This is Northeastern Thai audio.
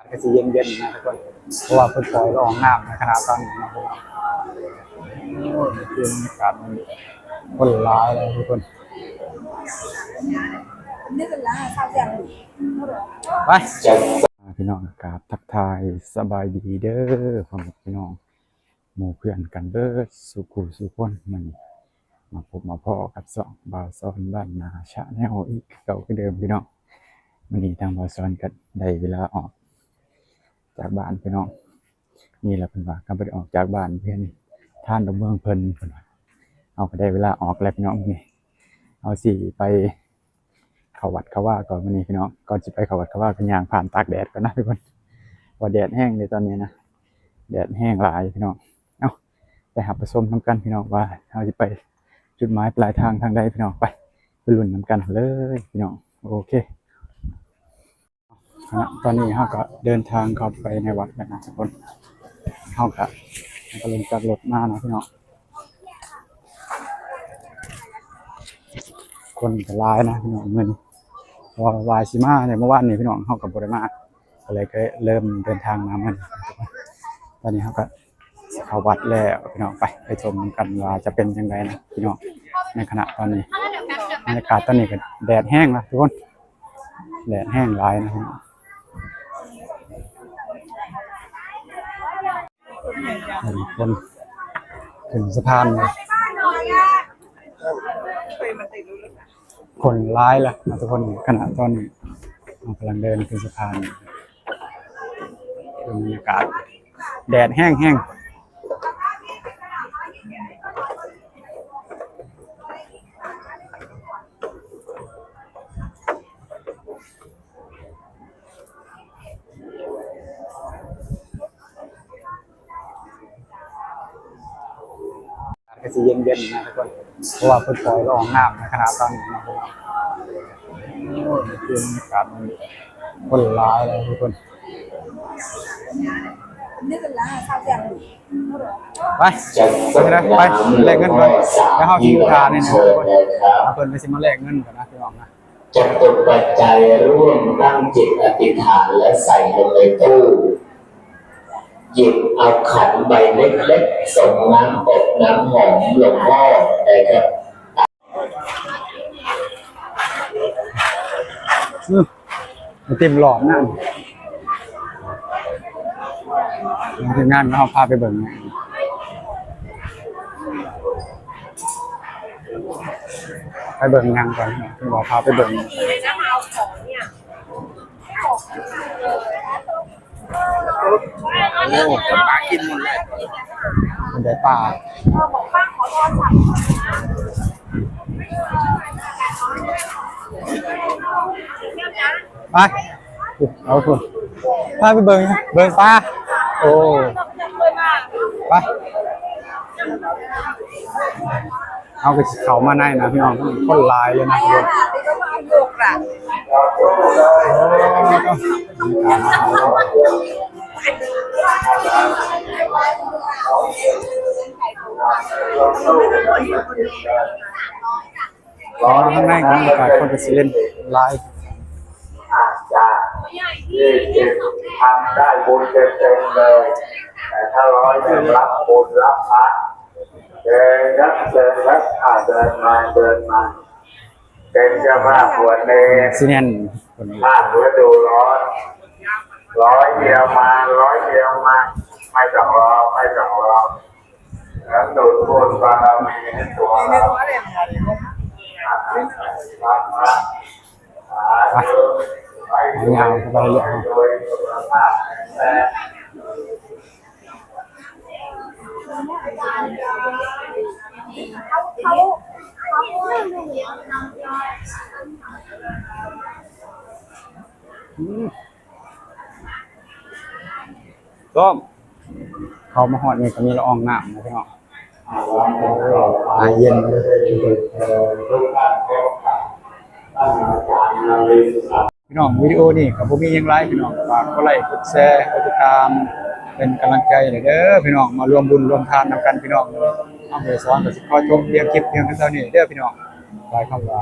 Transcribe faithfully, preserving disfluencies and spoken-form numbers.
ก็สิเย็นๆนะทุกคน เพราะว่าเพิ่นปล่อยละอองน้ำในขณะตอนนี้นะทุกคน โอ้ย คือบรรยากาศมันคนหลายเลยทุกคน ไป พี่น้องครับ ทักทายสบายดีเด้อพ่อแม่พี่น้อง หมู่เพื่อนกันเบิดสู่คู่สู่คน มื้อนี้มาพบมาพ้อกับช่องบ่าวสอนบ้านนาชาแนลอีกคือเก่าคือเดิมพี่น้อง มื้อนี้ทางบ่าวสอนก็ได้เวลาออกจากบ้านพี่น้อง นี่แหละเพิ่นว่า ก็บ่ได้ออกจากบ้านเพิ่น ทานดอกเมืองเพิ่น เพิ่นว่า เฮาก็ได้เวลาออกแล้วพี่น้อง มื้อนี้เฮาสิไป เข้าวัดเข้าวาก่อนมื้อนี้พี่น้อง ก่อนสิไปเข้าวัดเข้าวาก็ย่างผ่านตากแดดก่อนนะทุกคน ว่าแดดแฮงเลยตอนนี้นะ แดดแฮงหลายพี่น้อง เอ้า ไปรับไปชมนำกันพี่น้อง ว่าเฮาสิไปจุดหมายปลายทางทางใดพี่น้อง ไป ไปลุ้นนำกันเลยพี่น้อง โอเค ขณะตอนนี้เฮาก็เดินทางเข้าไปในวัดแล้วนะทุกคน เฮาก็ เฮาก็ลงจากรถมานะพี่น้อง คนก็หลายนะพี่น้องมื้อนี้ เพราะว่าว่าสิมาเนี่ย เมื่อวานนี้พี่น้องเฮาก็บ่ได้มา ก็เลยก็เริ่มเดินทางมามื้อนี้ ตอนนี้เฮาก็สิเข้าวัดแล้วพี่น้อง ไป ไปชมกันว่าจะเป็นจั่งใดนะพี่น้อง ในขณะตอนนี้ บรรยากาศตอนนี้ก็แดดแฮงนะทุกคน แดดแฮงหลายนะพี่น้อง เห็นคนขึ้นสะพานเลย คนหลายละนะทุกคน ขณะตอนนี้เรากำลังเดินขึ้นสะพาน ดูบรรยากาศ แดดแฮงแฮง ก็สิเย็นๆนะทุกคน เพราะว่าเพิ่นปล่อยละอองน้ำในขณะตอนนี้นะทุกคน โอ้ย คือบรรยากาศมันคนหลายเลยทุกคน ไป ไปนะ ไปแลกเงินก่อน แล้วเฮาสิอยู่ท่านี่นะทุกคน เอาเพิ่นไปสิมาแลกเงินก่อนนะพี่น้องนะ จตุปัจจัยร่วมตั้งจิตอธิษฐานและใส่ลงในตู้ หยิบเอาขันใบเล็กๆ ส่งน้ำอบน้ำหอมหลวงพ่อนะครับ อืม ไอติมหลอดนั่น ทีมงานเขาพาไปเบิ่ง ไปเบิ่งหยังก่อน บอกพาไปเบิ่ง โอ้ ปลากินหมดเลย มันได้ปลา ไป เอาคุณ พาไปเบิ่ง เบิ่งปลา โอ้ ไป เอาก็เข้ามาในนะพี่น้อง คนหลายเลยนะพี่น้อง อ๋อ ข้างในก็มีโอกาสคนก็สิเล่นหลาย อาจจะยี่สิบทำได้บุญเต็มๆเลย แต่ถ้าร้อยหนึ่งรับบุญรับพระ เดินครับเดินครับอ่าเดินมาเดินมา เป็นเจ้าภาพบวชเนร สิแน่นคน ภาคฤดูร้อน ร้อยเดียวมา ร้อยเดียวมา ไม่ต้องรอ ไม่ต้องรอ แล้วสูตรบุญบารมีในตัวเรา ไป เอายาวเข้าไปเรื่อยๆ โดยสุขภาพแข็งแรง อืม ส้ม เข้ามาฮอดนี่ก็มีละอองน้ำนะพี่น้อง อ่า เย็นเลย พี่น้อง วิดีโอนี้ก็บ่มีหยังหลายพี่น้อง ฝากกดไลค์ กดแชร์ กดติดตาม เป็นกำลังใจหน่อยเด้อพี่น้อง มาร่วมบุญร่วมทานนำกันพี่น้อง เอาไปสอนก็สิขอจบเพียงคลิปเพียงเท่านี้เด้อพี่น้อง หลายคำว่า